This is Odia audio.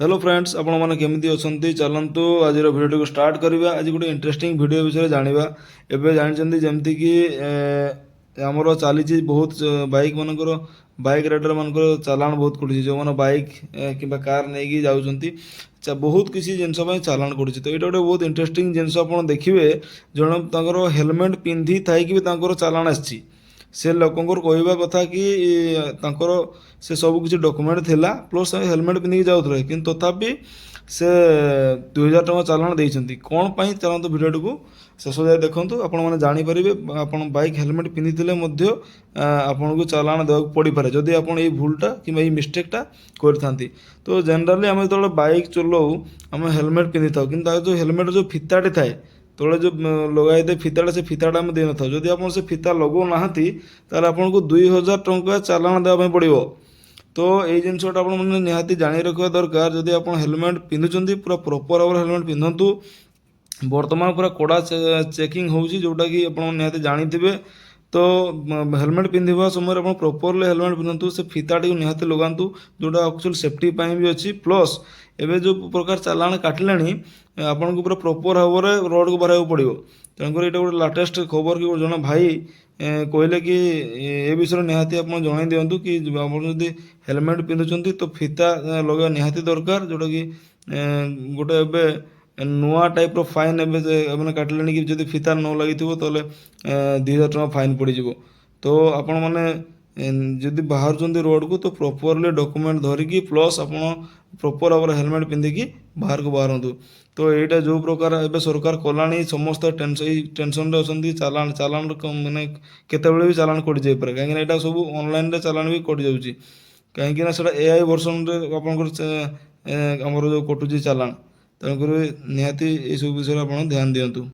ହ୍ୟାଲୋ ଫ୍ରେଣ୍ଡସ୍, ଆପଣମାନେ କେମିତି ଅଛନ୍ତି? ଚାଲନ୍ତୁ, ଆଜିର ଭିଡ଼ିଓଟିକୁ ଷ୍ଟାର୍ଟ କରିବା। ଆଜି ଗୋଟେ ଇଣ୍ଟରେଷ୍ଟିଂ ଭିଡ଼ିଓ ବିଷୟରେ ଜାଣିବା। ଏବେ ଜାଣିଛନ୍ତି ଯେମିତିକି ଆମର ଚାଲିଛି ବହୁତ ବାଇକ୍ ମାନଙ୍କର, ବାଇକ୍ ରାଇଡର ମାନଙ୍କର ଚାଲାଣ ବହୁତ କଟୁଛି। ଯେଉଁମାନେ ବାଇକ୍ କିମ୍ବା କାର୍ ନେଇକି ଯାଉଛନ୍ତି, ବହୁତ କିଛି ଜିନିଷ ପାଇଁ ଚାଲାଣ କଟୁଛି। ତ ଏଇଟା ଗୋଟେ ବହୁତ ଇଣ୍ଟରେଷ୍ଟିଂ ଜିନିଷ। ଆପଣ ଦେଖିବେ, ଜଣେ ତାଙ୍କର ହେଲମେଟ୍ ପିନ୍ଧି ଥାଇକି ବି ତାଙ୍କର ଚାଲାଣ ଆସିଛି। ସେ ଲୋକଙ୍କର କହିବା କଥା କି ତାଙ୍କର ସେ ସବୁ କିଛି ଡକୁମେଣ୍ଟ ଥିଲା, ପ୍ଲସ୍ ହେଲମେଟ୍ ପିନ୍ଧିକି ଯାଉଥିଲେ, କିନ୍ତୁ ତଥାପି ସେ 2000 ଟଙ୍କା ଚାଲାଣ ଦେଇଛନ୍ତି। କ'ଣ ପାଇଁ? ଚାଲନ୍ତୁ, ଭିଡ଼ିଓଟିକୁ ଶେଷ ଯାଏ ଦେଖନ୍ତୁ, ଆପଣମାନେ ଜାଣିପାରିବେ। ଆପଣ ବାଇକ୍ ହେଲମେଟ୍ ପିନ୍ଧିଥିଲେ ମଧ୍ୟ ଆପଣଙ୍କୁ ଚାଲାଣ ଦେବାକୁ ପଡ଼ିପାରେ, ଯଦି ଆପଣ ଏଇ ଭୁଲଟା କିମ୍ବା ଏଇ ମିଷ୍ଟେକ୍ଟା କରିଥାନ୍ତି। ତ ଜେନେରାଲି ଆମେ ଯେତେବେଳେ ବାଇକ୍ ଚଲାଉ, ଆମେ ହେଲମେଟ୍ ପିନ୍ଧିଥାଉ, କିନ୍ତୁ ତାର ଯେଉଁ ହେଲମେଟ୍ ଯେଉଁ ଫିତାଟି ଥାଏ, ତଳେ ଯେଉଁ ଲଗାଇଥାଏ ଫିତାଟା, ସେ ଫିତାଟା ଆମେ ଦେଇନଥାଉ। ଯଦି ଆପଣ ସେ ଫିତା ଲଗାଉନାହାନ୍ତି, ତାହେଲେ ଆପଣଙ୍କୁ 2000 ଟଙ୍କା ଚାଲାଣ ଦେବା ପାଇଁ ପଡ଼ିବ। ତ ଏଇ ଜିନିଷଟା ଆପଣମାନେ ନିହାତି ଜାଣି ରଖିବା ଦରକାର। ଯଦି ଆପଣ ହେଲମେଟ୍ ପିନ୍ଧୁଛନ୍ତି, ପୁରା ପ୍ରପର୍ ଭାବରେ ହେଲମେଟ୍ ପିନ୍ଧନ୍ତୁ। ବର୍ତ୍ତମାନ ପୁରା କଡ଼ା ଚେକିଂ ହେଉଛି, ଯେଉଁଟାକି ଆପଣ ନିହାତି ଜାଣିଥିବେ। ତ ହେଲମେଟ୍ ପିନ୍ଧିବା ସମୟରେ ଆପଣ ପ୍ରପରଲି ହେଲମେଟ୍ ପିନ୍ଧନ୍ତୁ, ସେ ଫିତାଟିକୁ ନିହାତି ଲଗାନ୍ତୁ, ଯେଉଁଟା ଆକ୍ଚୁଆଲି ସେଫ୍ଟି ପାଇଁ ବି ଅଛି। ପ୍ଲସ୍ ଏବେ ଯେଉଁ ପ୍ରକାର ଚାଲାଣ କାଟିଲେଣି, ଆପଣଙ୍କୁ ପୁରା ପ୍ରପର୍ ଭାବରେ ରୋଡ଼କୁ ବାହାରିବାକୁ ପଡ଼ିବ। ତେଣୁକରି ଏଇଟା ଗୋଟେ ଲାଟେଷ୍ଟ ଖବର କି ଜଣେ ଭାଇ କହିଲେ କି ଏ ବିଷୟରେ ନିହାତି ଆପଣ ଜଣାଇ ଦିଅନ୍ତୁ କି ଆପଣ ଯଦି ହେଲମେଟ୍ ପିନ୍ଧୁଛନ୍ତି, ତ ଫିତା ଲଗାଇବା ନିହାତି ଦରକାର। ଯେଉଁଟାକି ଗୋଟେ ଏବେ ନୂଆ ଟାଇପ୍ର ଫାଇନ୍ ଏବେ ମାନେ କାଟିଲେଣି କି ଯଦି ଫିତା ନ ଲାଗିଥିବ, ତାହେଲେ 2000 ଟଙ୍କା ଫାଇନ୍ ପଡ଼ିଯିବ। ତ ଆପଣମାନେ ଯଦି ବାହାରୁଛନ୍ତି ରୋଡ଼କୁ, ତ ପ୍ରପରଲି ଡକୁମେଣ୍ଟ ଧରିକି, ପ୍ଲସ୍ ଆପଣ ପ୍ରପର୍ ଭାବରେ ହେଲମେଟ୍ ପିନ୍ଧିକି ବାହାରକୁ ବାହାରନ୍ତୁ। ତ ଏଇଟା ଯେଉଁ ପ୍ରକାର ଏବେ ସରକାର କଲାଣି, ସମସ୍ତେ ଏଇ ଟେନସନ୍ରେ ଅଛନ୍ତି। ଚାଲାଣ ଚାଲାଣ ମାନେ କେତେବେଳେ ବି ଚାଲାଣ କଟିଯାଇପାରେ, କାହିଁକିନା ଏଇଟା ସବୁ ଅନଲାଇନ୍ରେ ଚାଲାଣ ବି କଟିଯାଉଛି, କାହିଁକିନା ସେଇଟା ଏଆଇ ଭର୍ସନରେ ଆପଣଙ୍କର ଆମର ଯେଉଁ କଟୁଛି ଚାଲାଣ। ତେଣୁକରି ନିହାତି ଏଇସବୁ ବିଷୟରେ ଆପଣ ଧ୍ୟାନ ଦିଅନ୍ତୁ।